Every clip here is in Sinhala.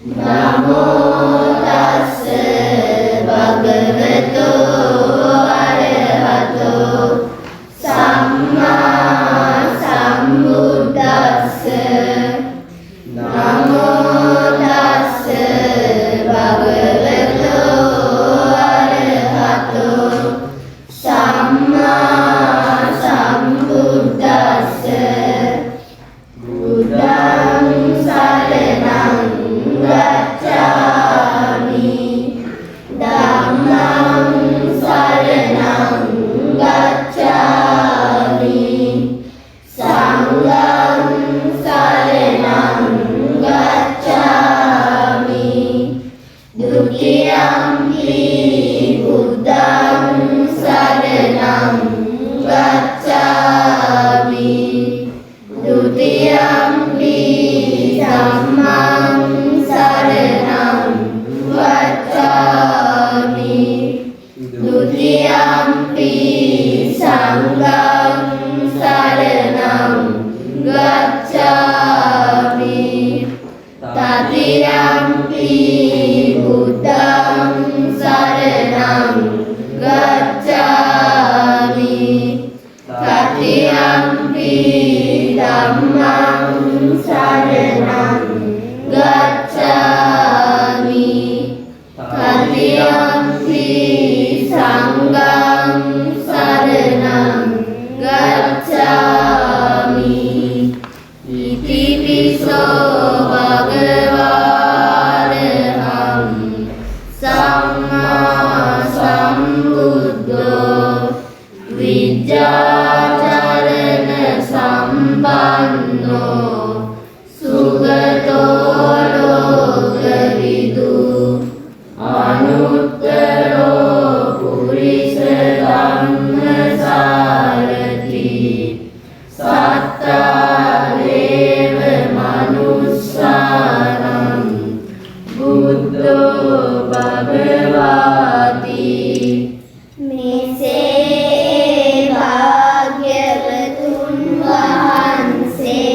නමෝ තස්ස භගවතෝ අරහතෝ සම්මා සම්බුද්දස්ස. නමෝ තස්ස භගවතෝ අරහතෝ සම්මා සම්බුද්දස්ස. බුද්ධං සරණං ගච්ඡාමි, ධම්මං සරණං ගච්ඡාමි, සංඝං සරණං ගච්ඡාමි. ဒ ුතියම්පි බුද්ධං සරණං ගච්ඡාමි, ဒ ුතියම්පි ධම්මං සරණං ගච්ඡාමි, ဒ ුතියම්පි සංඝං සරණං ගච්ඡාමි, තතියම්පි බුද්ධං සරණං ගච්ඡාමි, තතියම්පි ධම්මං සරණං ගච්ඡාමි, තතියම්පි සංඝං සරණං ගච්ඡාමි. ඉතිපිසෝ භගවාරහං සම්මා සම්බුද්ධෝ විද්‍යාචරණ සම්පන්නෝ සුගතෝ ලෝකවිදු අනුත්තරෝ පුරිස ධම්මසාරථි සත්තා දේව මනුස්සානං බුද්ධෝ භගවාති. මෙසේ භාග්‍යවතුන් වහන්සේ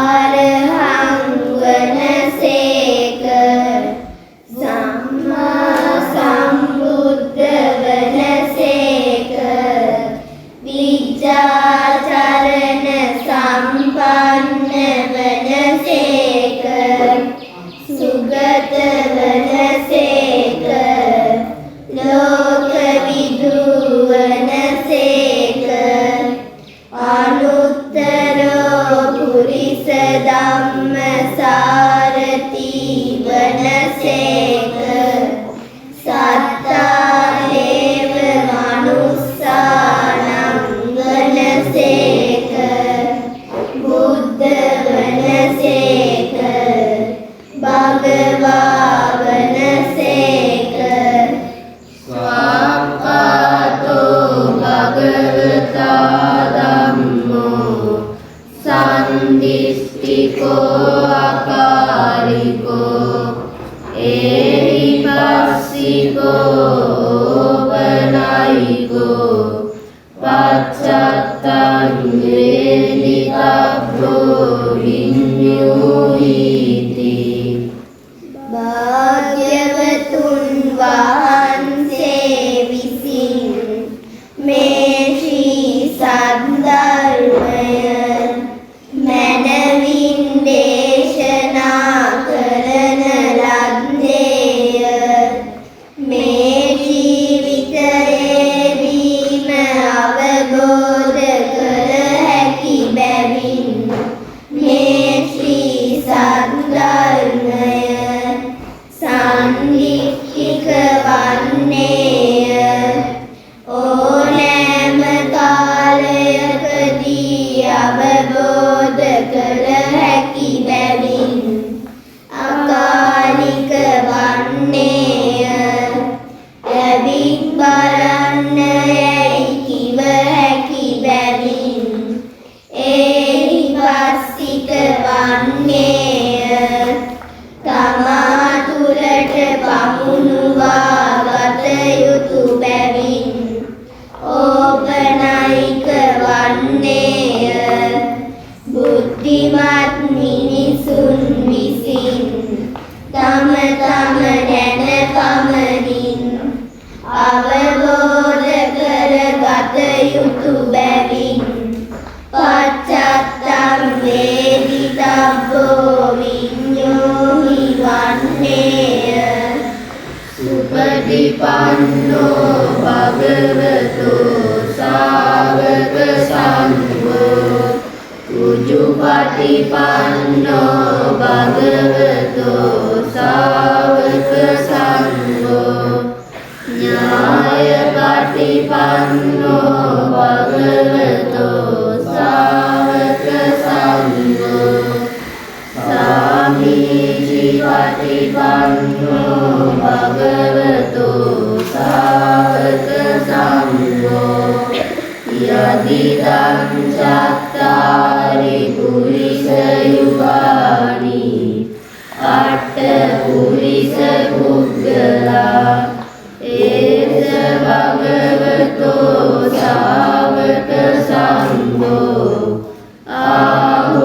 අරහං වනසේක, සම්මා සම්බුද්ධ වනසේක, විද්‍යාචරණ සම්පන්න වනසේක, සුගත වනසේක, ලෝකවිදු වනසේක, අනුත්තරෝ පුරිස ධම්මසාරථි වනසේක, සත්තා දේව මනුස්සානං වනසේක, බුද්ධ වනසේක, භගවා වනසේක. ස්වාක්ඛාතෝ භගවතා ධම්මෝ සන්දිට්ඨිකෝ අකාලිකෝ ඒහිපස්සිකෝ ඕපනයිකෝ පච්චත්තං වේදිතබ්බෝ විඤ්ඤූහීති. භාග්‍යවතුන් වහන්සේ විසින් මේ ශ්‍රී සද්ධර්මය මැනවින් දේශනා කරන ලද්දේය. මේ ජීවිතයේදීම අවබෝධ කළ හැකි බැවින් මේ ශ්‍රී සද්ධර්මය සන්දිට්ඨික වන්නේය. ඕනෑම කාලයකදී අවබෝධ කළ හැකි බැවින් අකාලික වන්නේය. ඇවිත් බලන්න යැයි කිව හැකි බැවින් ඒහිපස්සික වන්නේය. තමා තුළට පමුණුවා ගත යුතු බැවින් ඕපනයික වන්නේය. බුද්ධිමත් මිනිසුන් විසින් සුපටිපන්නෝ භගවතෝ ශාවක සංඝෝ ඥායපටිපන්නෝ භගවතෝ ශාවක සංඝෝ සාමීචි පටිපන්නෝ භගවතෝ ශාවක සංඝෝ යදිදං චත්තාරි පුරිස යුගානි අට්ඨ පුරිස පුද්ගලා ඒස භගවතෝ ශාවක සංඝෝ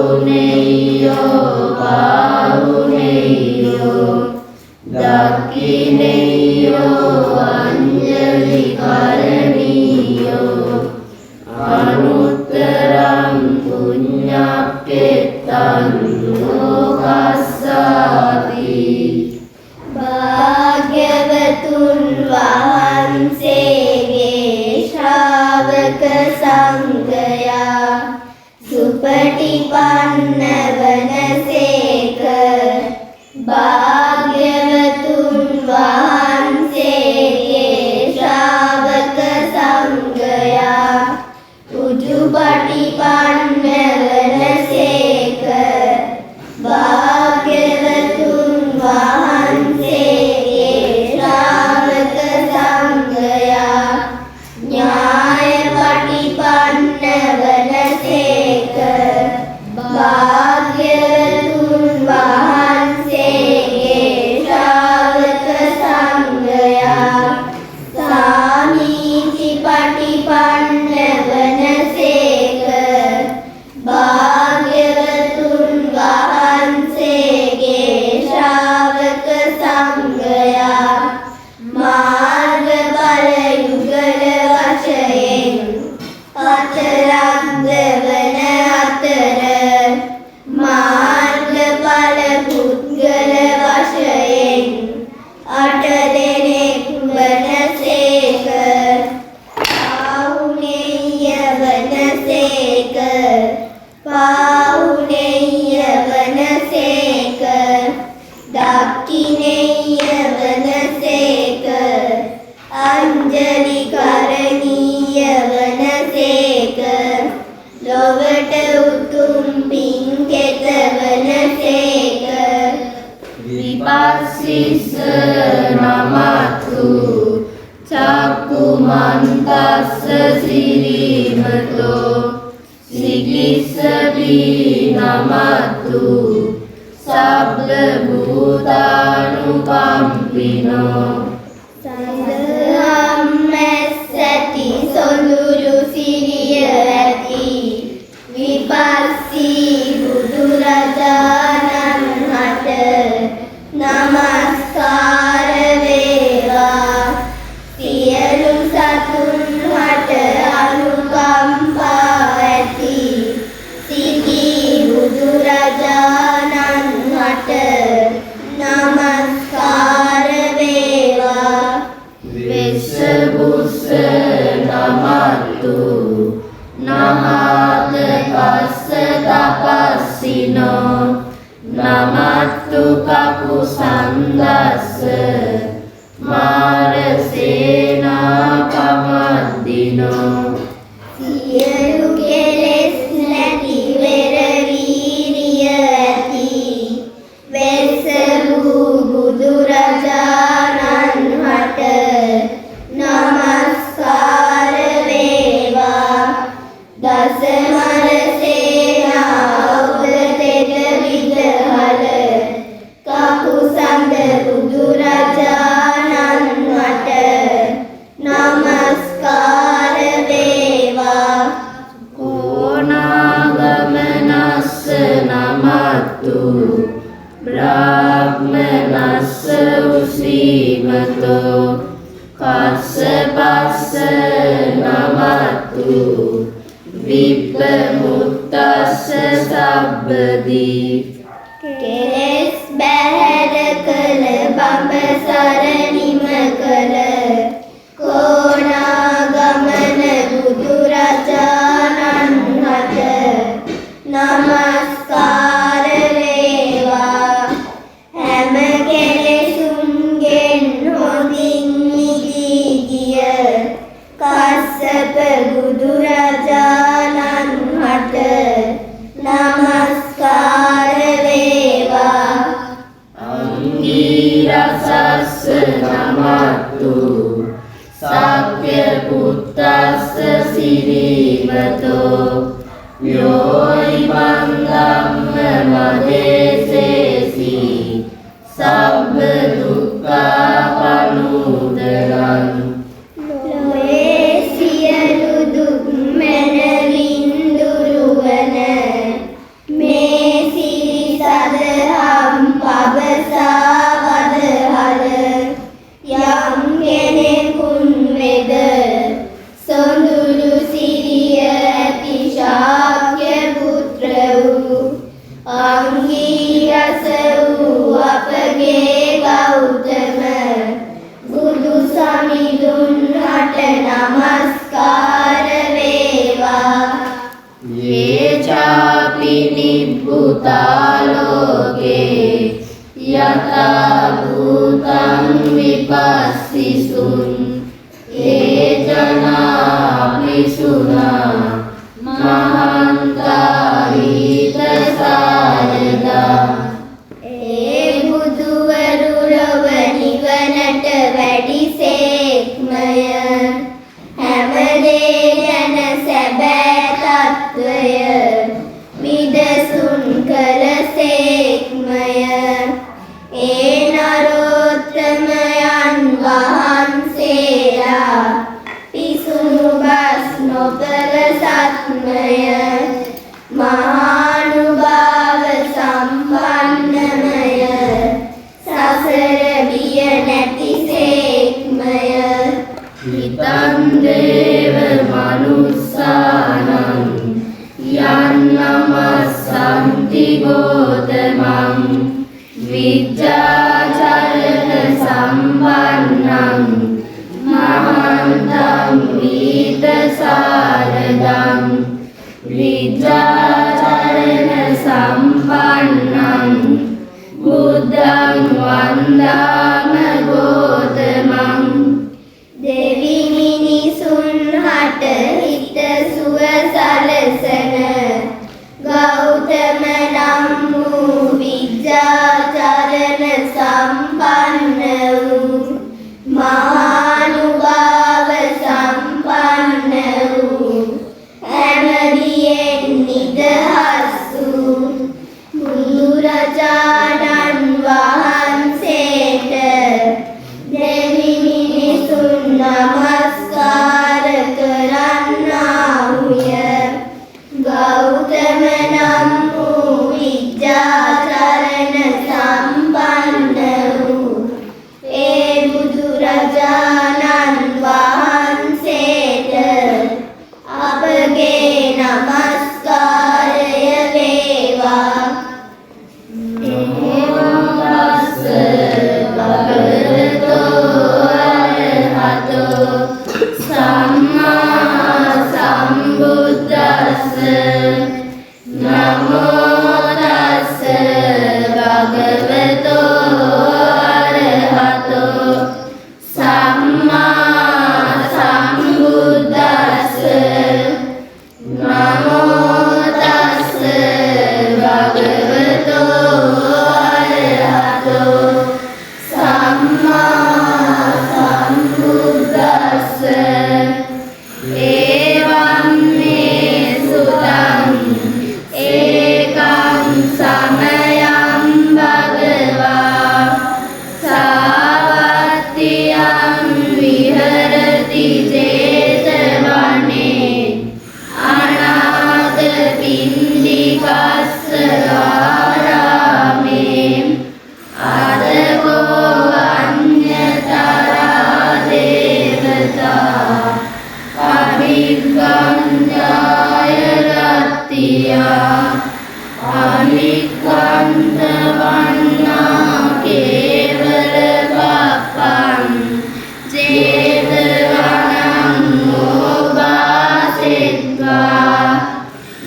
ආහුනේයෝ පාහුනේයෝ දක්ඛිනේයෝ අංජලි කරණීයෝ අනුත්තරං පුඤ්ඤක්ඛෙත්තං ලෝකස්සාති. භාග්‍යවතුන් වහන්සේගේ ශ්‍රාවක සංඝයා සුපටිපන්න වනසේක. භාග්‍යවතුන් වහන්සේගේ ශ්‍රාවක සංඝයා උජුපටිපන්න වනසේක. භාග්‍යවතුන් වහන්සේගේ ශ්‍රාවක සංඝයා ඥායපටිපන්න වනසේක. භාග්‍යවතුන් වහන්සේගේ ශ්‍රාවක සංඝයා සාමීචි පටිපන්න වනසේක. භාග්‍යවතුන් වහන්සේගේ ශ්‍රාවක සංඝයා මාර්ගඵල යුගල වශයෙන් හතරක් වන අතර මාර්ගඵල පුද්ගල වශයෙන් අට දෙනෙක් වනසේක. ආහුනේය වනසේක. පාහුනේය වනසේක. දක්ඛිනේය වනසේක. අංජලි කරණීය වනසේක. ලොවට උතුම් පින් කෙත වනසේක. විපස්සිස්ස නමත්තු චක්කුමන්තස්ස සිරිමතෝ සිගිස්සපි නමත්තු සබ්බ භූතානුකම්පිනෝ. සඳහම් මැස්සැති සොඳුරු සිරිය ඇති විපස්සී බුදුරජාණන් හට නමස්කාර වේවා. සියලු සතුන් හට අනුකම්පා ඇති සිටි බුදුරජාණන් හට නමස්කාර වේවා. වෙස්සබුස්ස නමත්තු නහත කස්ස තපස්සිනෝ නමත්තු කකුසන්දස්ස මාරසේනා පමද්දිනෝ. සියලු කෙලෙස් නැති වෙර වීරිය ඇති වෙසවූ බුදුරජාණන් හට නමස්කාර වේවා. දස මර සේනා ඔබ තෙද විදහල කකුසඳ බුදුරජාණන් හට නමස්කාර වේවා. කෝණාගමනස්ස නමත්තු බ්‍රාහ්මනස්ස උසීමතෝ කස්සපස්ස නමත්තු විප්පමුත්තස්ස සබ්බදී. කෙලෙස් බැහැර කළ බඹසර නිම කළ කෝණාගමන බුදුරජාණන් හට නමස්කාර ඉමං ධම්ම මදේසේසි සබ්බ දුක්ඛා පනූදනං. ලොවේ සියලු දුක් මැනවින් දුරුවන මේ සිරි සදහම් පවසා වදහල යම් කෙනෙකුන් වෙද සොඳුරු සිරිය ඇති ශාක්‍ය පුත්‍ර වූ අංගීරස වූ අපගේ ගෞතම බුදු සමිඳුන් හට නමස්කාර වේවා. යේ චාපි නිබ්බුතා ලෝකේ යතා භූතං විපස්සිසුන් ඒ ජනා පිසුනා මහන්තා විතසාරදා. ඒ බුදුවරු ලොව නිවනට වැඩිසේක්මය. හැම දේ ගැන සැබෑ තත්ත්වය විදසුන් කළසේක්මය. ඒ නරෝත්තමයන් වහන්සේලා පිසුණු බස් නොපවසත්මය. මහානුභාව සම්පන්නමය. සසර බිය නැතිසේක්මය. හිතං දේව මනුස්සානං යන් නමස්සන්ති ගෝතමං විජ්ජාචරණ සම්පන්නං මහන්තං විතසාරදං. විජ්ජාචරණ සම්පන්නං බුද්ධං වන්දාම ගෝතමං. දෙවි මිනිසුන් හට හිත සුව සලසන ගෞතම නම් වූ විද්‍යාචරණ සම්පන්න වූ මහානුභාව සම්පන්න වූ හැම බියෙන් නිදහස් වූ බුදුරජාණන් වහන්සේට දෙවි මිනිසුන් නමස්කාර කරන්නාහුය. ගෞතම නම් වූ විද්‍යාචරණ සම්පන්න වූ ඒ බුදුරජාණන් වහන්සේට අපගේ නමස්කාරය වේවා. නමෝ තස්ස භගවතෝ අරහතෝ සම්මා සම්බුද්දස්ස. නමෝ තස්ස භගවතෝ අරහතෝ සම්මා සම්බුද්දස්ස. නමෝ තස්ස භගවතෝ අරහතෝ සම්මා සම්බුද්දස්ස. එවං මේ සුතං ඒකං සමයං භගවා සාවත්තියං විහෙරති ජේතවනේ අනාථ පින්ඩිකස්ස ආරාමේ අතකෝ අඤ්ඤතරා දේවතා පබිග්ගඤ්ඤාය රත්තියා අනික්ඛන්ත වන්නා කේවල පප්පං ජේතවනං ඕපාසෙත්වා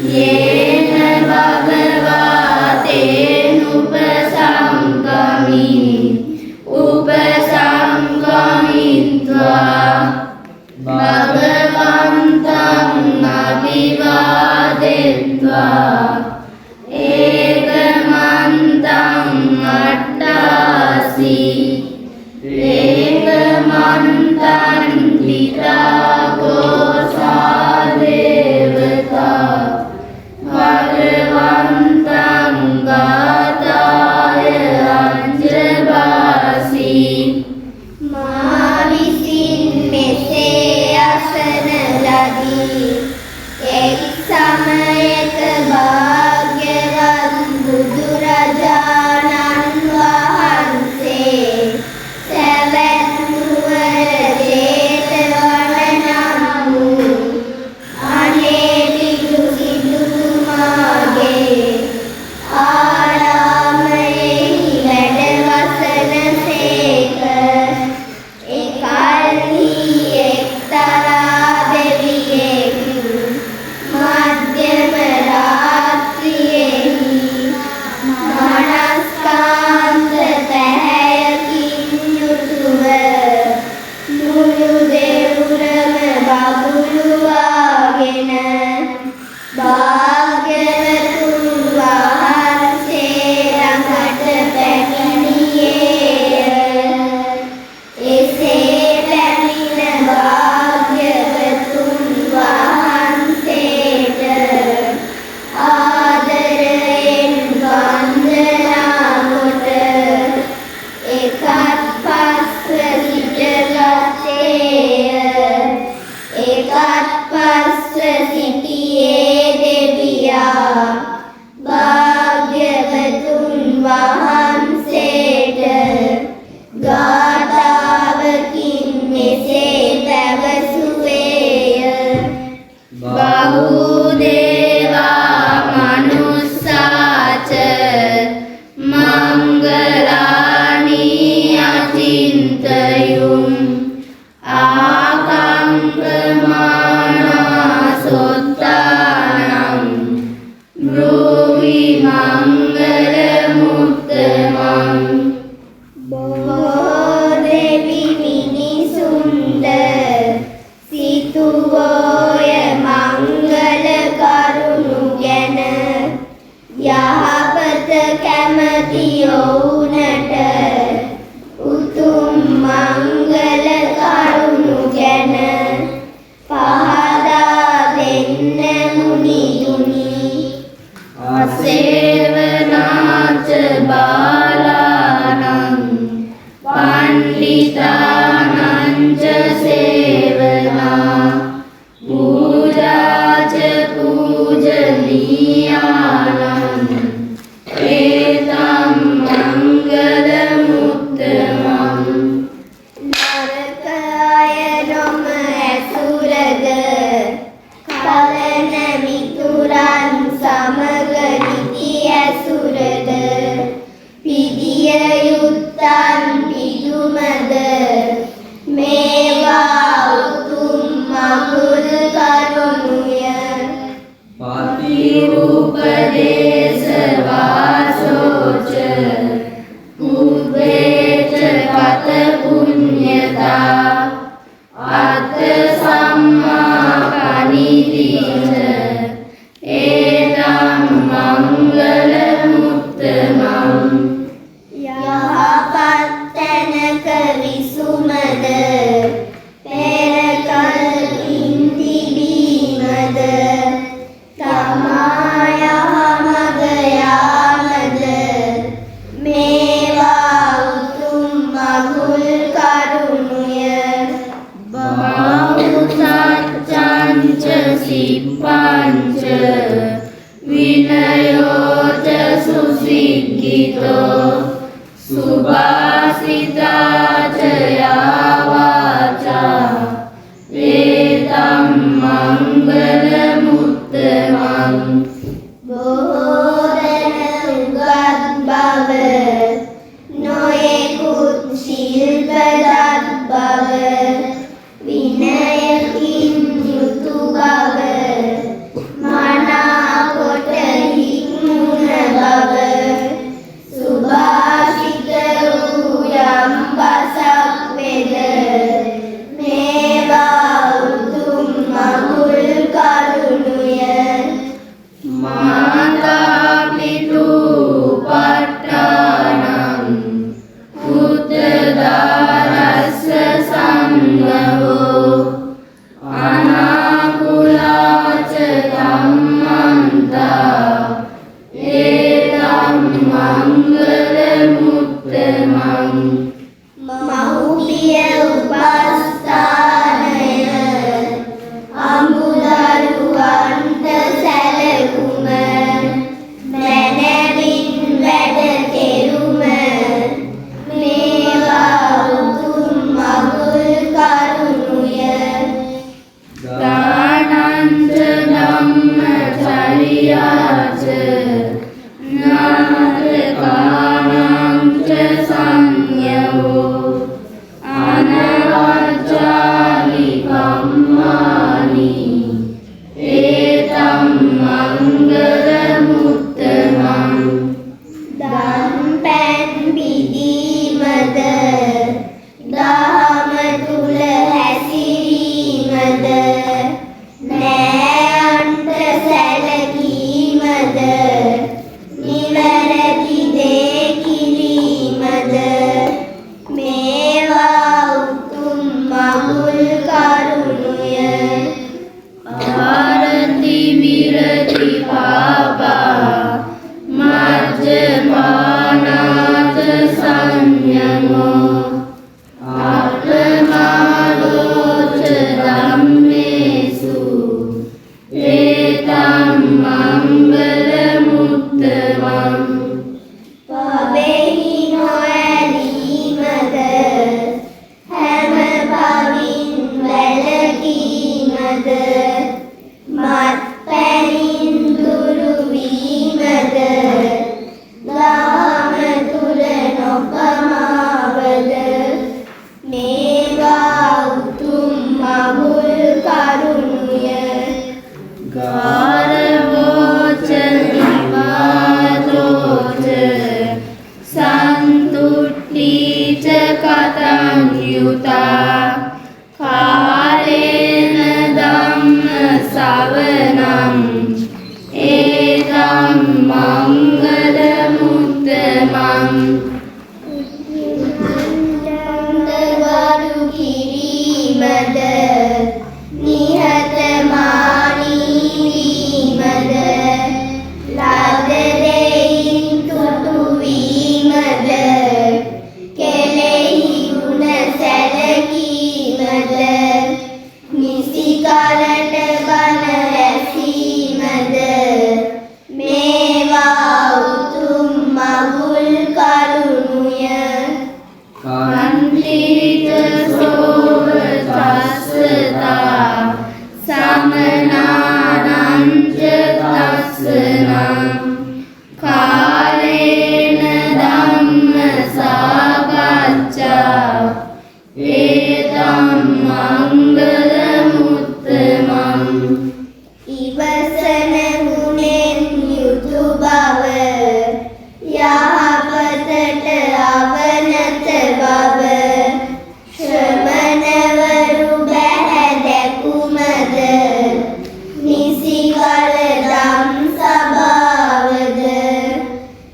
යේන භගවා තේනුපසංකමින් උපසංකමිත්වා භගවන්තං අභිවාදෙත්වා ඒකමන්තං අට්ඨාසි ඒකමන්තං පිතාකෝසා දේවතා. මංගල මුත්තමං. බොහෝ දෙවි මිනිසුන්ද සිතුවෝය මංගල කරුණු ගැන. යහපත කැමති ඔවුනට උතුම් මංගල කරුණු ගැන පහදා දෙන්න මුනිදුනි. අසේවනාච බාලානං පණ්ඩිතානං ච සේවනා පූජාච පූජනීයානං ඒතං මංගල මුත්තමං. නරක අය නොම ඇසුරද කලන මිතුරන් සමග නිති ඇසුරද පිදිය යුත්තන් පිදුමද මේවා උතුම් මඟුල් කරුණුය. පතිඋපදේශ වාසෝච පුබ්බේච කත පුඤ්ඤතා අත්ථ සම්මා පනිදිච ඒතං මංගල මුත්තමං. යහපත් තැනක විසුමද පෙර කල පින් තිබීමද තමා යහමඟ යාමද මේවා උතුම් මඟුල් කරුණුය. බාහු සච්ඡං ච සිප්පං ච විනයෝ ච සුසික්ඛිතෝ සුභාසිතා ච යා වාචා ඒතං මංගල මුත්තමං. බොහෝ දෙන උගත් බව නොයෙකුත් ශිල්ප දත් බව විනයකින් යුතු බව මනාකොට හික්මුණ බව සුභාසිත වූ යම් බසක් වෙද මේවා උතුම් මඟුල් කරුණුය. මාතා පිතුපට්ඨානං පුත්තදාරස්ස සංඝවෝ අනාකුලාච කම්මන්තා ඒතං මංගල මුත්තමං. මව්පිය උපස්ථානය අමුදරුවන්ට සැලකුම මැනවින් වැඩ කෙරුම මේවා උතුම් මඟුල් කරුණුය. දානං ච ධම්මචරියා ච නාටකානං ච සංයවෝ අනවජ්ජානි කම්මානි ඒතං මංගල මුත්තමං. දන් පැන් පිදීමද දහම තුල හැසිරීමද නෑයන්ට සැලකීමද මංගල මුත්තමං. ගරු කිරීමද නිහතමානී වීමද ලද දෙයින් තුටු වීමද කෙලෙහි ගුණ සැලකීමද නිසි කලට බණ ඇසීමද මේවා උතුම් මඟුල් කරුණුය. කන්තිච සෝව චස්සතා සමනානං ච තස්සනං කාලේන ධම්ම සාකච්ඡා ඒතං මංගල මුත්තමං. ඉවසන ගුණෙන් යුතු බව යහපතට අවනත බව ශ්‍රමණවරු බැහැ දැකුමද නිසි කල දම් සභාවද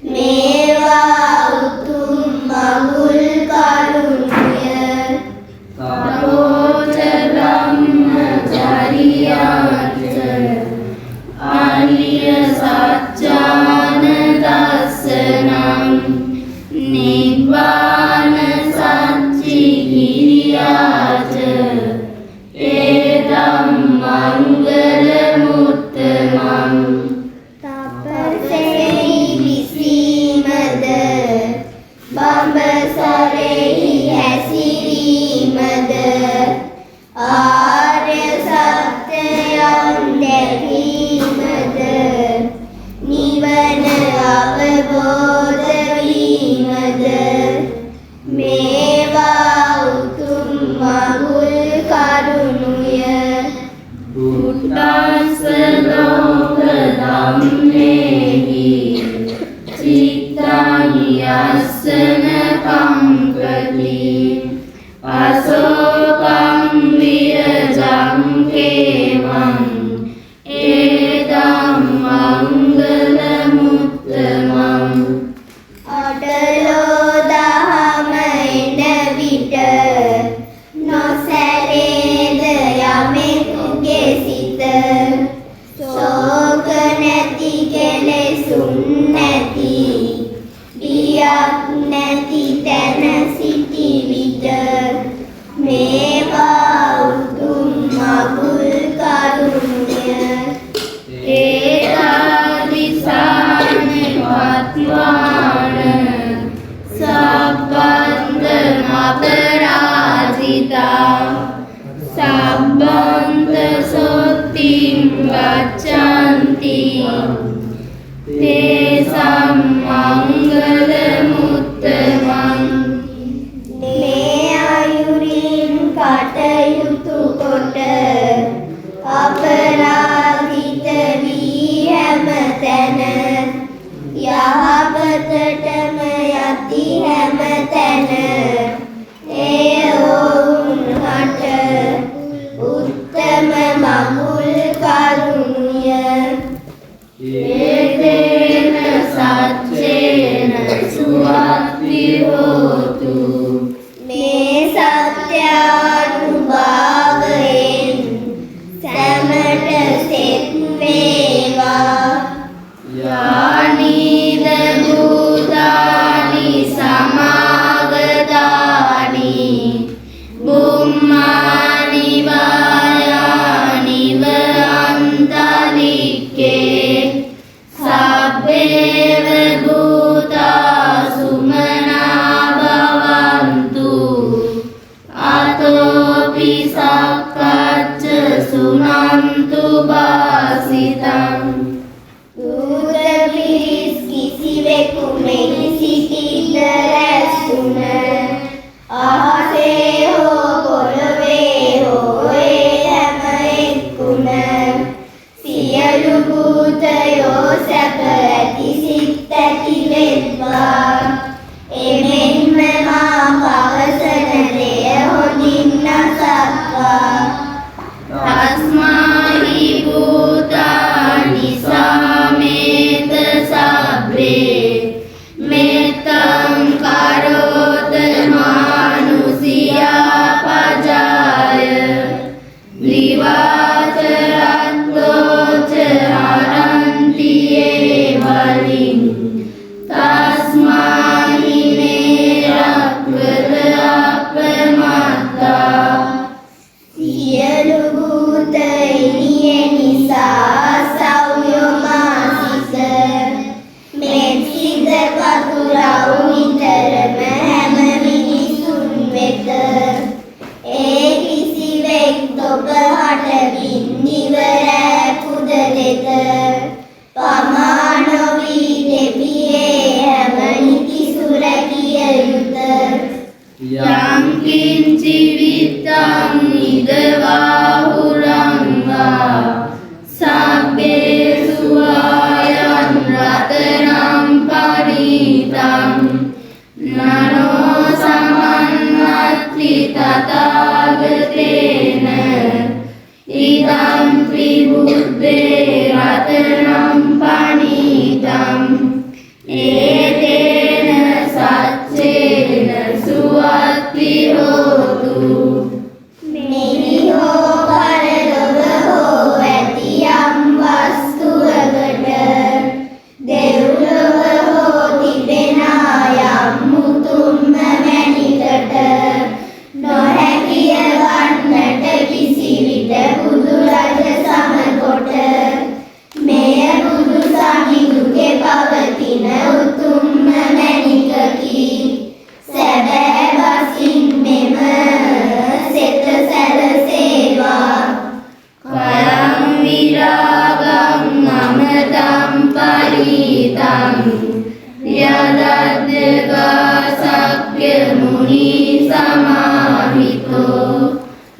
මේවා උතුම් මඟුල් කරුණුය. තපෝච බ්‍රහ්මචරියාච ආරිය සත්‍යාන දස්සනං නිබ්බාන සච්චි කිරියාච ඒතං මංගල මුත්තමං. තපසෙහි විසීමද බඹසරෙහි හැසිරීමද ආර්ය සත්‍යයන් දැකීමද නිවන අවබෝධ වීමද මේවා උතුම් මඟුල් කරුණුය. බුද්දස්ස ලෝක ධම්මේහි චිත්තං යස්සන කම්පති අසෝකං විරජං කේමං ඒතං මංගල මුත්තමං. අටලෝ දහම එන විට නොසැලේද යමෙකුගේ සිත ශෝක නැති කෙලෙසුන් නැති බියක් නැති තැන සිටි විට මේවා උතුම් මඟුල් කරුණය. ඒතාදිසාන පත්වාන සබ්බන්ත අපරාජිතා සබ්බන්ත සොත්තිං ගච්ඡanti තේසං මංගල මුත්තමං. මේ අයුරින් කටයුතු කොට අපරාධිත වී හැම තැන යහපතටම යති හැම තැන එය ඔවුන් හට උත්තම මඟුල් කරුණුය. ඒතේන සච්චේන සුවත්ති හෝතු. මේ සත්‍යානුභාවයෙන් සැමට සෙත් වේවා. යානීද භූතානි සමාගතානි බුම්මානි වායානිව අන්තලික්කේ සබ්බේව භූතා සුමනා භවන්තු අතෝපි සක්කච්ච සුනන්තු භාසිතං. දූත පිරිස් කිසිවෙකු මෙහි සිටින්න රැස්වුන අහසේ හෝ පොළොවේ හෝ ඒ හැම එක්කුම සියලු භූතයෝ සැප ඇති සිත් ඇති වෙත්වා. එමෙන්ම මා පවසන දෙය හොඳින් අසත්වා. තස්මාහි භූ යදද්දගා සක්්‍ය මුනි සමාහිතෝ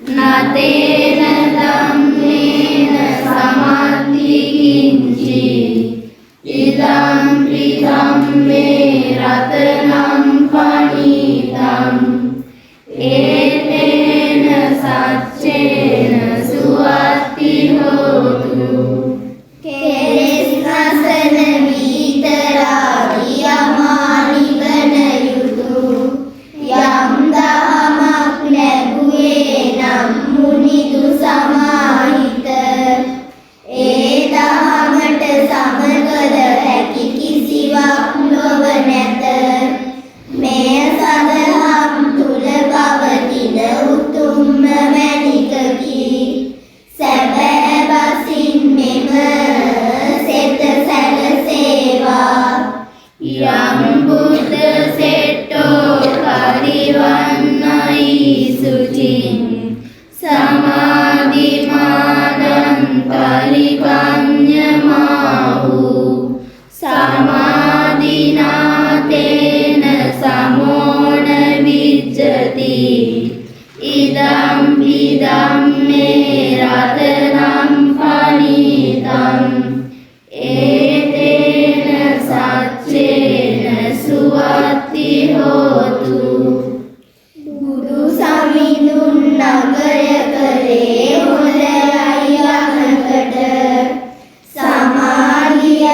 නතේන ධම්මේන සමත්ති කිංචි ඉදම්පි ධම්මේ රතනම් පනීතං ඒතේන සච්චේන සුවත්ති හෝතු. කෙලෙස් නසන වීතරාගී අමා නිවන යුතු යම් දහමක් ලැබුවේ නම් මුනිදු සමාහිත ඒ දහමට සම කළ හැකි කිසිවක් ලොව නැත. මෙය සදහම් තුල පවතින උතුම්ම මැණිකකි. සැබෑ බසින් මෙම සෙත සැලසේවා. යම් බුද්ධ සෙට්ටෝ පරිවන්නයි සුචින් සමාධිමානං පරිපඤ්ඤමාහු සමාධිනාතේන සමෝන විජ්ජති ඉදම්පි ධම්මේ රතනම් පනීතං ඒතේන සච්චේන සුවත්ති හෝතු. බුදු සමිඳුන් නගය කළේ හොඳයි යමකට සමාධියයි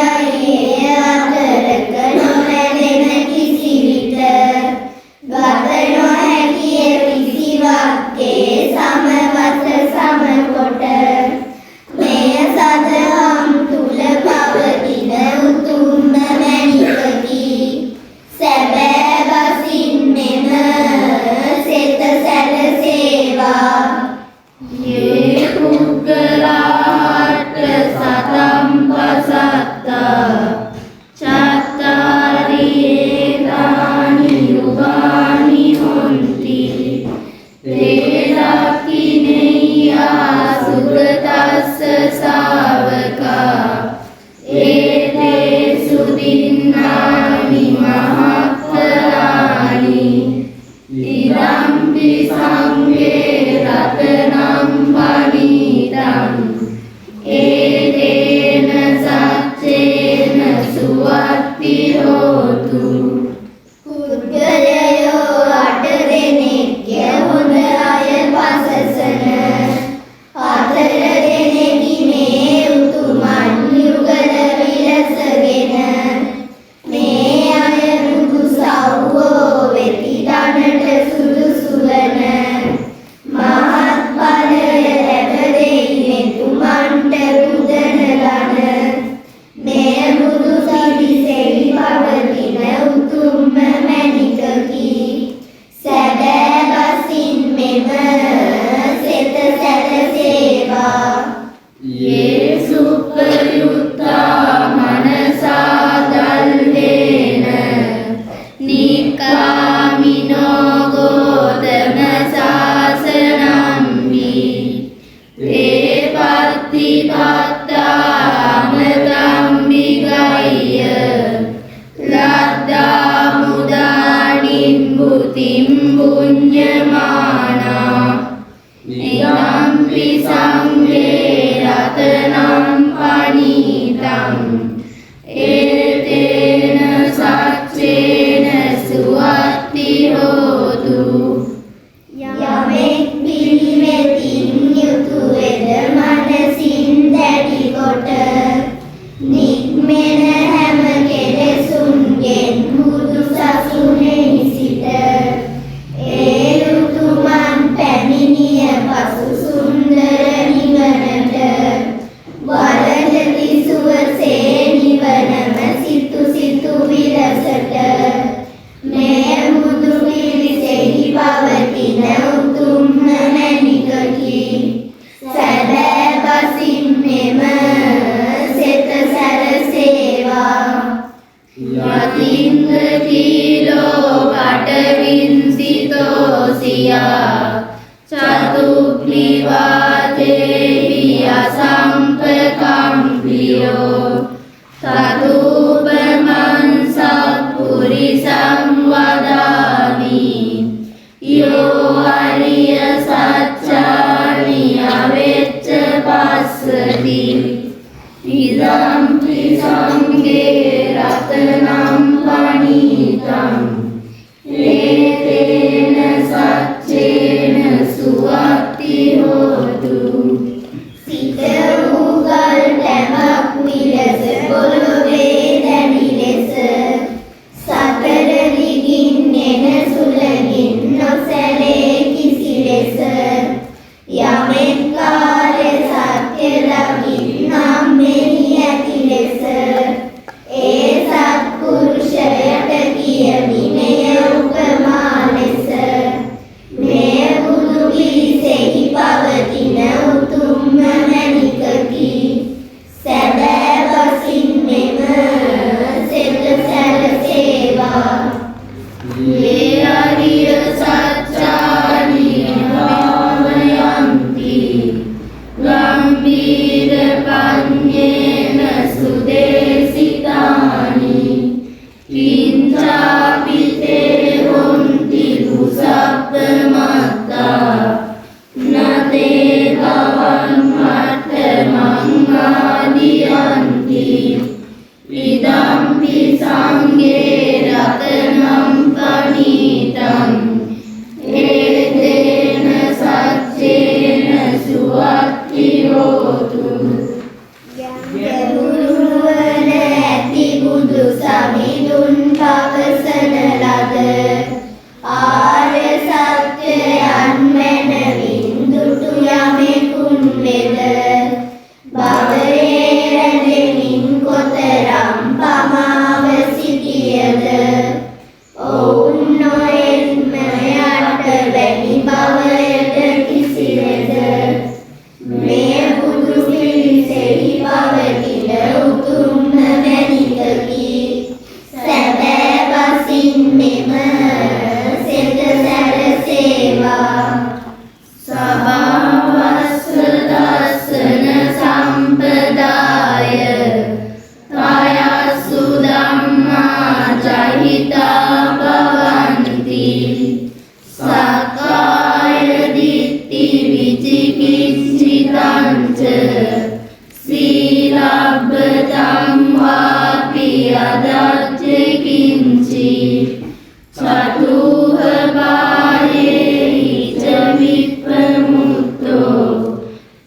එය අතරක නොමැදෙන කිසිවිට ගත නොහැකිය කිසිවක් ඒ සමවත සමකොට. මෙය සදහම් තුල පවතින උතුම්ම මැණිකකි. සැබෑ බසින් මෙම සෙත සැලසේවා. යේ පුද්ගලාට්ඨ සතම් පසත්තා චත්තාරි ඒතානි යුගානි හොಂತಿ තේ දක්ඛිනෙය්‍යා සුගතස්ස ශාවකා ඒතේ සුදින්නානි මහත්ඵලානි ඉදම්පි සංඝේ රතනම් පනීතං ඒතේන සච්චේන සුවත්ති හෝතු. පුද්ගලයෝ අට දෙනෙක්ය හොඳ අය පසසන. හතර දෙනෙකි මේ උතුමන් යුගල විලසගෙන. මේ අය බුදු සව්වෝ වෙති දනට සුදුසු වන. මහත් ඵලය ලැබ දෙයි මෙතුමන්ට පුදන ලන. මෙය බුදු පිරිසෙහි පවතින උතුම්ම මැණිකකි. සැබෑ බසින් මෙම සෙත සැලසේවා. යේ සුප්පයුත්තා මනසා දල්හේන නික්කාමිනෝ ගෝතම සාසනම්හි තේ පත්තිපත්තා අමතම් විගය්‍ය ලද්දා මුදානින් බුතිම් පුඤ්ඤමානා ඉදම්පි සංඝේ රතනම් පනීතං ඒතේන සච්චේන සුවත්ති හෝතු. යමෙක් පිළිවෙතින් යුතු වෙද මනසින් දැඩි කොට නික්මෙන හැම කෙලෙසුන්ගෙන් බුදු සසුනේහි සිට ඒ උතුමන් පැමිණිය පසු සුන්දර නිවනට වළඳති සුවසේ නිවනම සිතු සිතු විලසට. මෙය බුදු පිරිසෙහි පවතින උතුම්ම මැණිකකි. සැබෑ බසින් මෙම සෙත සැලසේවා. යතින්ද කීලෝ පටවින්සිතෝ සියා චතුග්නිවාතේහි අසම්පකම්පියෝ තතුපමං පනීතං ඒතේන සච්චේන සුවත්ති හෝතු. සිත වූ ගල් ටැඹක් විලස පොළොවේ දැඩි ලෙස සතර දිගින් එන සුළඟින් නොසැලේ කිසි ලෙස යමෙක් ආර්ය සත්‍ය දකින්නම් මෙහි ඇති ලෙස ඒ සත්පුරුෂයට කියමි මෙය උපමා ලෙස. මෙය බුදු පිරිසෙහි පවතින උතුම්ම මැණිකකි. සැබෑ බසින් මෙම සෙත සැලසේවා. යේ අරිය සච්චානි භාවයන්ති ගම්බීර පඤ්ඤේන සුදේසිතානි කිංචාපි තේ හොන්ති දුසබ්බමත්තා නතේ භවං මට්ටමං ආදියන්ති. ඉදම්පි සංඝේ රතනම් පනීතං ඒතේන සච්චේන සුවත්ති හෝතු. ගැඹුරු නුවණ ඇති බුදු සමිඳුන් පවසන ලද ආර්ය සත්‍යයන් මැනවින් දුටු යමෙකුන් වෙද භවයේ රැඳෙමින් කොතරම් පමාව සිටියද ඔවුන් නොඑත්ම යට වැනි භවයට කිසිවෙද. මෙය බුදු පිරිසෙහි පවතින උතුම්ම මැණිකකි. සැබෑ බසින් මෙම සෙත සැලසේවා. සභාවස්ස දස්සන සම්පදාය කායස්සු ධම්මා චහිතා භවಂತಿ සක්කාය දිට්ඨි විචිකිච්ඡිතං ච සීලබ්බතං වාපි අදච්ච කිංචි චතුහ පායෙහි ච විප්පමුත්තෝ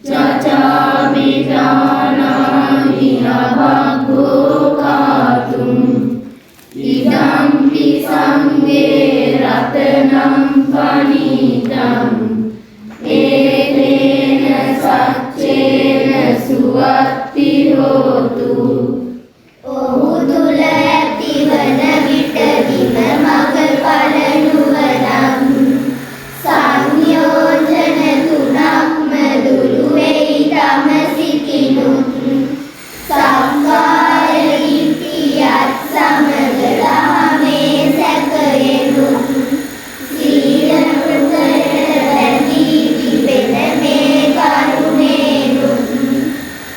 චචාපි ජානාමි අභග්ගෝ කාතුම්. ඉදම්පි සංඝේ රතනම් පනීතං ඒතේන සච්චේන සුවත්ති හෝතු. ඔහු තුල ඇතිවන විටදිම මගඵල නුවණක් සංයෝජන තුනක්ම දුරු වෙයි තම සිතිනුත්. සක්කාය දිට්ඨියත් සමග දහමේ සැකයෙනුත් සීල වෘතයට බැඳී තිබෙන මේ කරුණේනුත්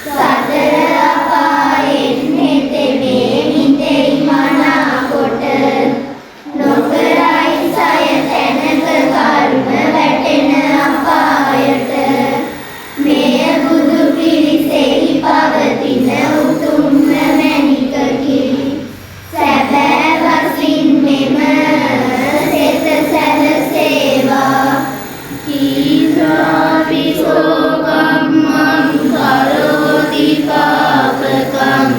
සතර අපායෙන් හෙතෙමේ මිදෙයි මනාකොට. නොකරයි සය තැනක කර්ම වැටෙන අපායට. මෙය බුදු පිරිසෙහි පවතින උතුම්ම මැණිකකි. සැබෑ බසින් මෙම සෙත සැලසේවා. කීචාපි සෝ කම්මං කරෝති පාපකං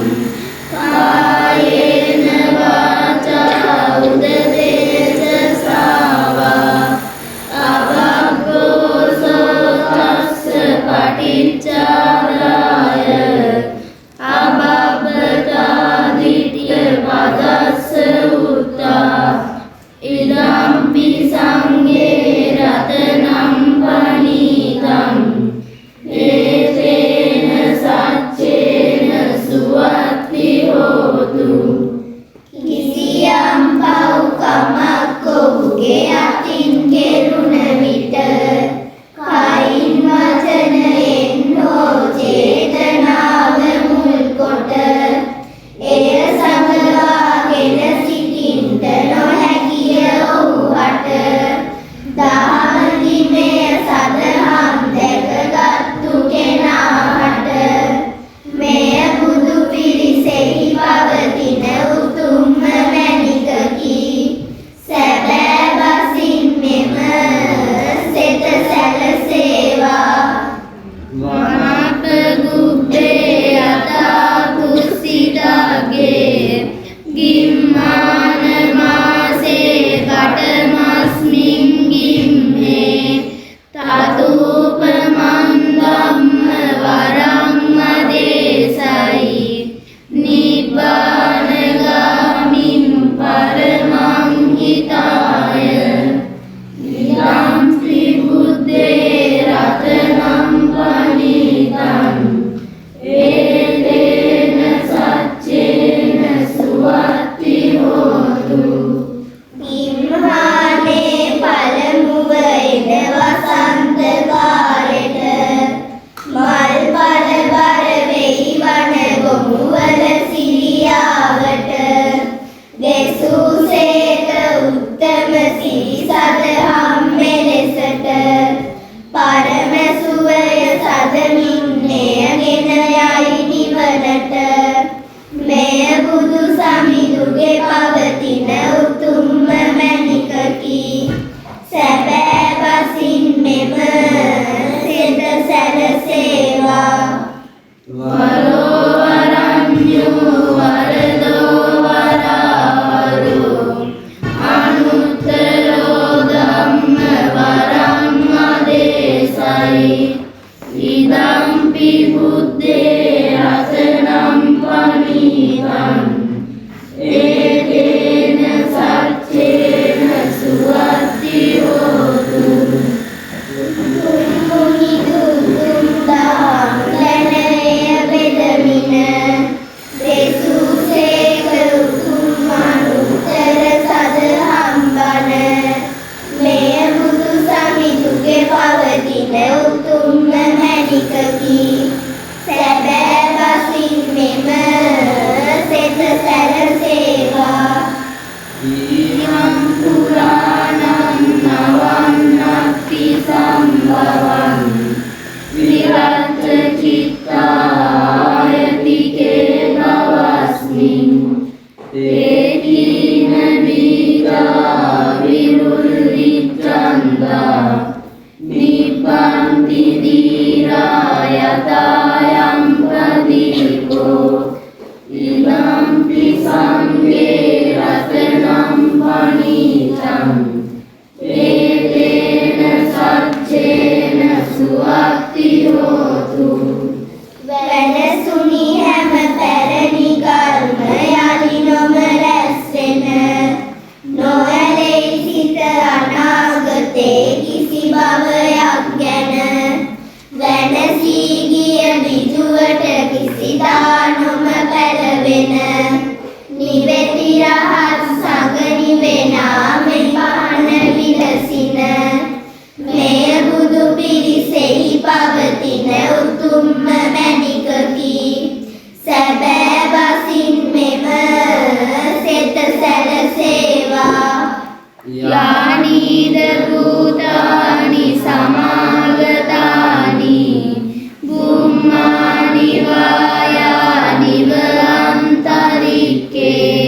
කායේන වාචා උදදේත සාවා අබබ්බෝ සෝතස්ස පටිච්චාදාය අබබ්බතා දිට්ඨ පදස්ස උත්තා. ඉදම්පි සංඝේ රතනම් පනීතං ඒතේන සච්චේන සුවත්ති හෝතු. කිසියම් පව්කමක් ඔහුගේ අතින් කෙරුණ විට කයින් වචනයෙන් හෝ චේතනාව මුල් කොට එය සඟවාගෙන සිටින්ට නොහැකිය ඔහු හට. දහමදි මෙය සදහම් දැකගත්තු කෙනා හට මෙය බුදු පිරිසෙහි පවතින උතුම්ම මැණිකකි. ඉමං පුරාණං නවං නත්ති සම්භවං විරච්ඡ චිත්තායතිකේ භවස්මින් තේ කීන බීජා විරුල්ලිච්ඡන්දා නිබ්බන්ති දීරා යතායම් ප්‍රදීපෝ ඉදම්පි සංඝේ රතනම් පනීතං ඒතේන සච්චේන සුවත්ති හෝතු. වෙනසුනි හැම පැරණි කර්ම යලි නොම රැස්වෙන නොඇලෙයි සිත අනාගතේ කිසි භවයක් ගැන වෙනසී ගිය බිඳුවට කිසිදා නොම පැලවෙන නිවෙති රහත් සඟ නිවෙනා මෙ පහන විලසින මෙය බුදු පිරිසෙහි පවතින උතුම්ම මැණිකකි. සැබෑ බසින් මෙම සෙත සැලසේවා. යානීද භූතානි සමාගතානි බුම්මානි වායානිව අන්තරික්කේ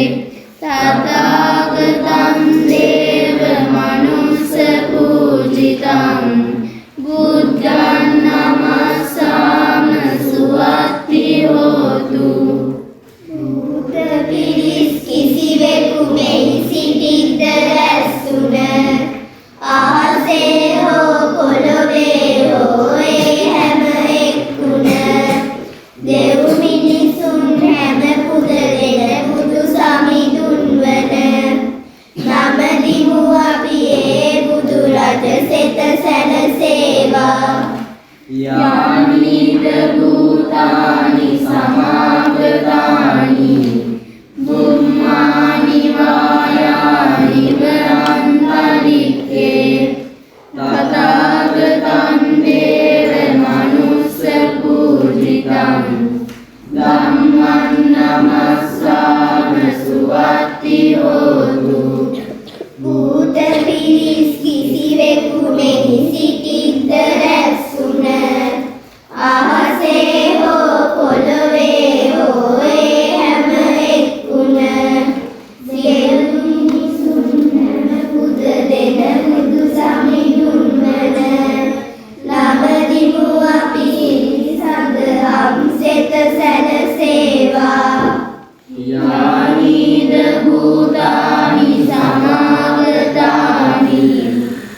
තථාගතං දේව මනුස්ස පූජිතං බුද්ධං නමස්සාම සුවත්ති හෝතු. භූත පිරිස් කිසිවෙකු මෙහි සිටිද්ද රැස්වුන අහසේ හෝ පොළොවේ හෝ ඒ හැම එක්ුණ දෙව් මිනිසුන් හැම පුද දෙන බුදු සමිඳුන් වන නමදිමු අපි ඒ බුදු රජ සෙත සැනසේවා. යානිද භූතානි සමාගතානි බුම්මානි වායානිව අන්තරික්කේ තථාගතං දේව මනුස්ස පූජිතං ධම්මං නමස්සාම සුවත්ති හෝතු. භූත පිරිස් කිසිවෙකු මෙහි සිටිද්ද රැස්වුන අහසේ හෝ පොළොවේ හෝ ඒ හැම එක්ුණ සියලු මිනිසුන් හැම පුද දෙන බුදු සමිඳුන් වන නමදිමු අපි සදහම් සෙත සැනසේවා. යානිද භූතානි සමාගතානි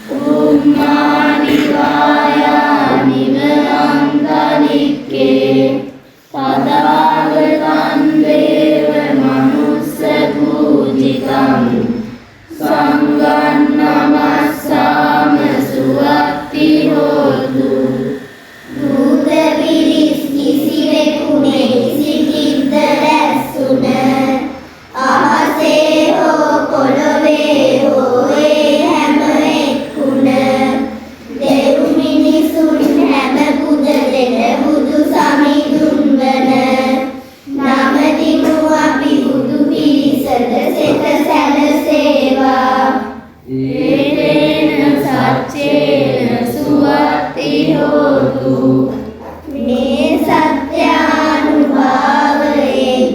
බුම්මානි වායානිව අන්තරික්කේ තථාගතං දේව මනුස්ස පූජිතං සංඝං නමස්සාම සුවත්ති හෝතු. භූත පිරිස් කිසිවෙකු මෙහි සිටිද්ද රැස්වුන අහසේ හෝ පොළොවේ හෝ ඒ හැම එක්ුණ දෙව් මිනිසුන් හැම පුද දෙන බුදු සමිඳුන් වන නමදිමු අපි බුදු පිරිසද සෙත සැනසේවා. ඒතේන සච්චේන සුවත්ති හෝතු. මේ සත්‍යානුභාවයෙන්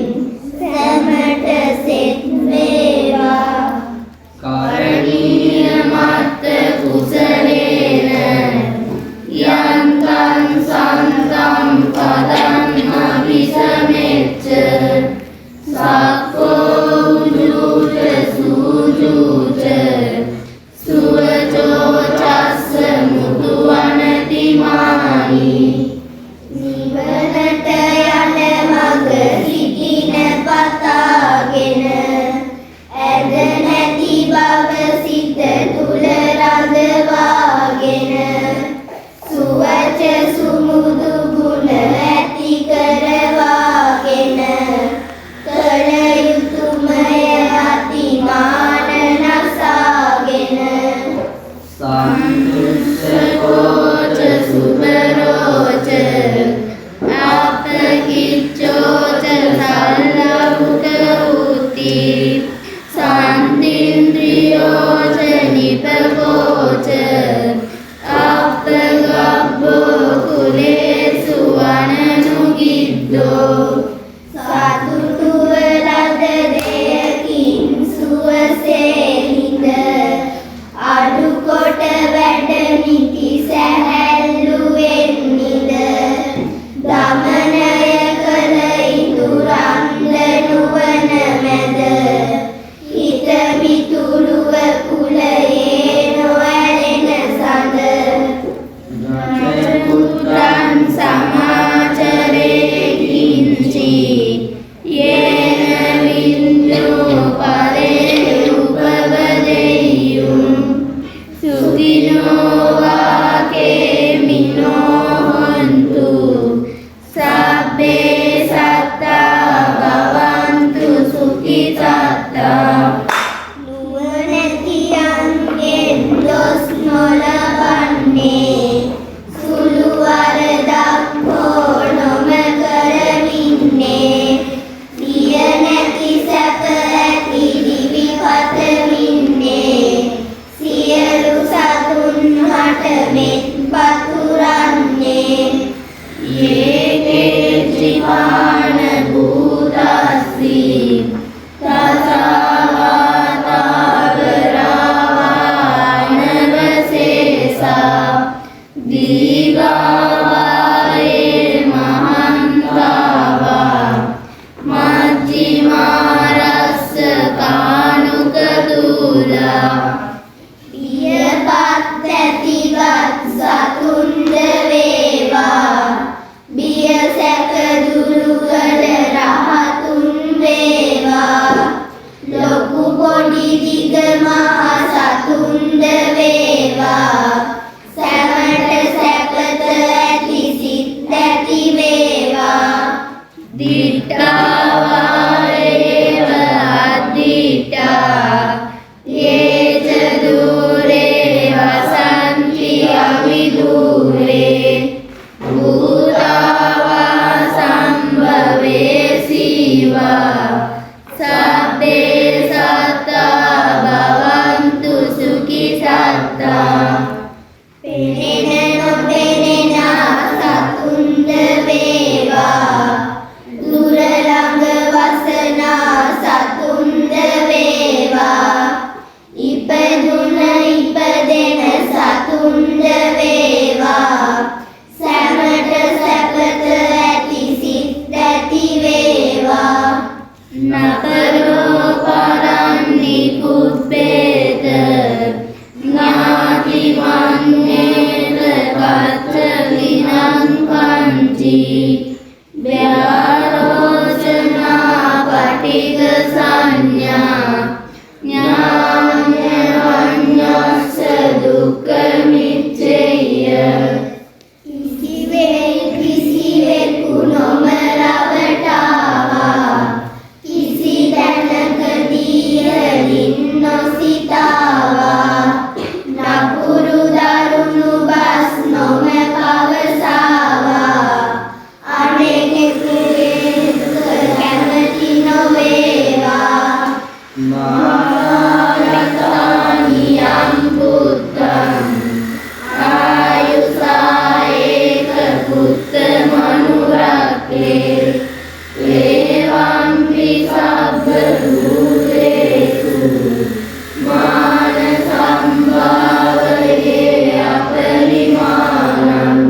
සැමට සෙත් වේවා. කරණීය මත්ත කුසලේන යන්තං සන්තං පදං අபிසමෙච්ච සක්කෝ උජූච සූජූච සුවචෝ චස්ස මුතුවනතිමානි. නිවනට යන මඟ සිටින පතාගෙන ඇද නැති බව සිත තුල රඳවාගෙන සුවච සුමුදු ගුණ ඇති කරවාගෙන කළ යුතුමය අතිමාන නසාගෙන සන්තුෂ්ඨකෝච සුබරෝච අප්පකිච්ඡෝච සල්ලවුක උති සන්ති සත්තා. නුවණැතියන්ගෙන් දොස් නොලබන්නේ, සුළු වරදක් හෝ නොම කරමින්නේ, බිය නැති සැප ඇති දිවි පතමින්නේ, සියලු සතුන් හට මෙත් පතුරන්නේ. යේකේචි පාන භූතස්සි තසාවාතාවරාවානවසේසා දීඝාවායේ මහන්තාවා මජ්ක්‍ධිමාරස්ස කානුකදූලා. බියපත් ඇතිගත් සතුන්ද වේවා, බිය සැක දුරු කළ රහතුන් වේවා, ලොකු පොඩි දිග මහ සතුන්ද වේවා, සැමට සැපත ඇති සිත් ඇති වේවා. දිට්ඨාවා ඒව අද්දිට්ඨා යේච දූරේ වසන්ති අවිදූරේ භූතාවා සම්භවේ සීවා සබ්බේ සත්තා භවන්තු සුඛි සත්තා. පෙනෙන නොපෙනෙන සතුන්ද වේවා, දුර ළඟ වසනා සතුන්ද වේවා, ඉපදුන ඉපදෙන සතුන්ද වේවා, සැමට සැපත ඇති සිත් ඇති වේවා. නපරෝ පරං නිකුබ්බේත ඥාති මඤ්ඤේත කච්ච විනං කංචි ව්‍යාරෝචනා පටිඝ සංඥා ඥාඤ්ඤවඤ්ඤස්ස දුක්ඛමිච්ඡෙය්‍ය. කිසිවෙක් කිසිවෙකු නොම රවටාවා, කිසි තැනකදී ඉහළින් නොසිතාවා, නපුරු දරුණු බස් නොම පවසාවා, අනෙකුගේ දුක කැමති නොවේවා. මහරතනියං පුත්තං ආයුසා ඒක පුත්ත මනුරක්ඛේ ඒවම්පි සබ්බ භූතේසු මාන සම්භාවයේ අපරිමාණං.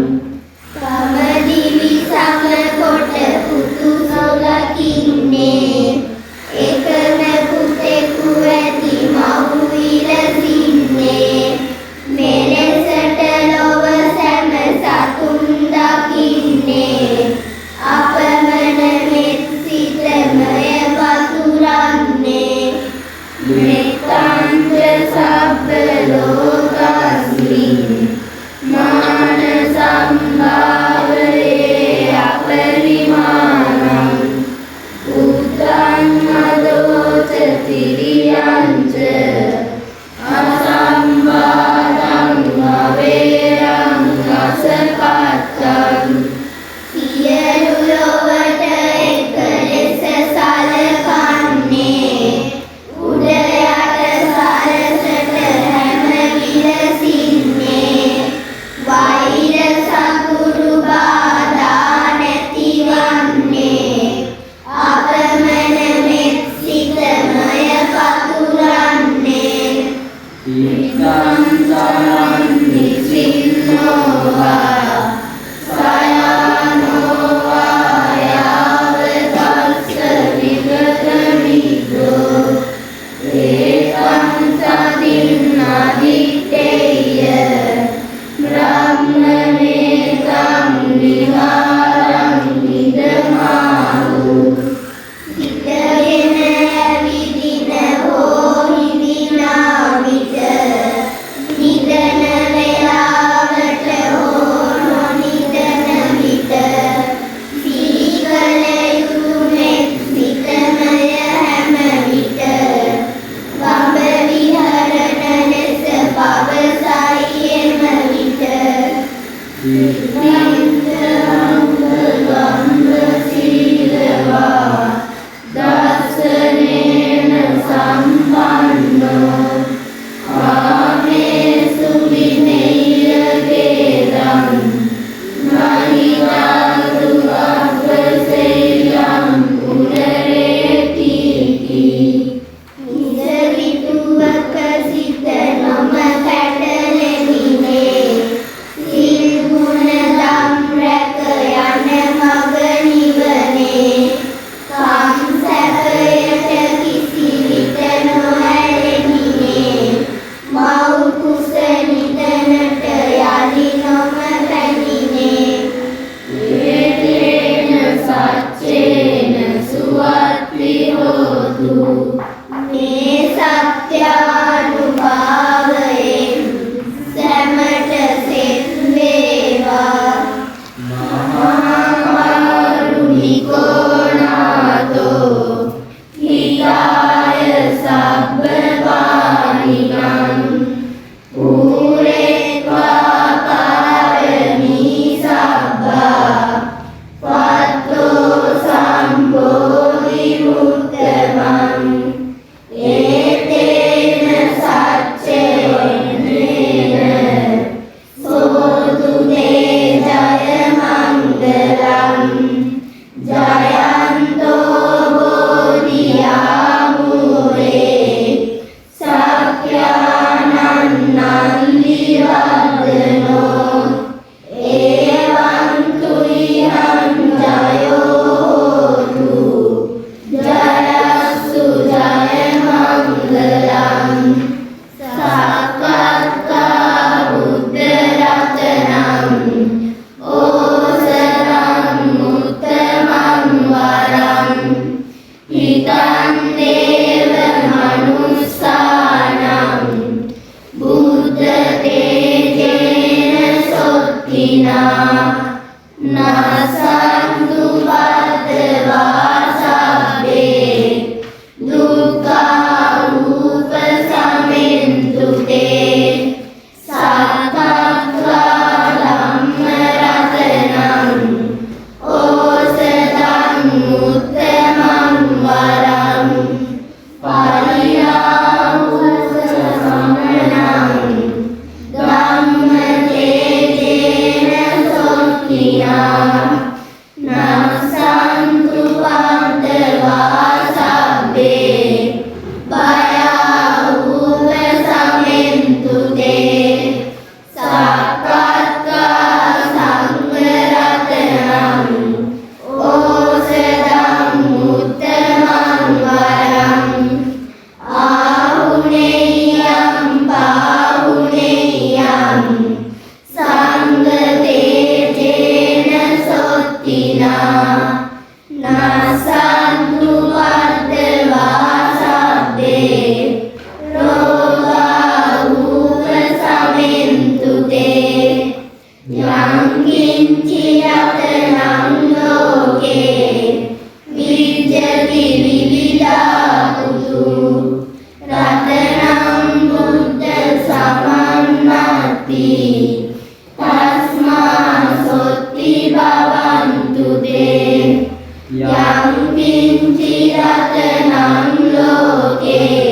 තම දිවි සම කොට පුතු සොලකින්නේ, එකම පුතෙකු මේ සත්‍යානුභාවයෙන් සැමට සෙත් වේවා. මහා කරුණිකෝ නාථෝ හිතාය සබ්බ පාණිනං පූරෙත්වා පාරමී සබ්බා පත්තෝ සම්බෝධි මුත්තමං. ඒතේන සච්චේන සෝතු තේ ජය මංගලං. ජයන්තෝ බෝධියාමූලේ සක්‍යානං නන්දිවර්ධනෝ. එවං තුයිහං ජයෝ හෝතු. ජයස්සු ජය මංගලං. සක්කත්තා බුද්ධ රතනං ඕසරං මුත්තමං වරං. හිතං දේව මනුස්සානං බුද්ධ තේජේන සොත්තිනා. නසන්තු පද්දවා සබ්බේ දුක්ඛා උපසමෙන්තු තේ. සක්කත්වා ධම්ම රතනං ඕසදං මුත්තමං වරං. පරිරාහුස සමනං ධම්ම තේජේන සොත්තිනා. නස්සන්තු පද්දවා සබ්බේ බයා උපසමෙන්තු තේ. සක්කත්වා සංඝ රතනං ඕසදං මුත්තමං වරං. ආහුනේයං පාහුනේයං සංඝ තේජේන සොත්තිනා. නසන්තු පද්දවා සබ්බේ රෝගා උපසමෙන්තු තේ. යං කිංචි රතනං ලෝකේ විජ්ජති විවිධා කුතු රතනං බුද්ධ සමන්නත්ති තස්මා සොත්ති භවන්තු තේ. යං කිංචි රතනං ලෝකේ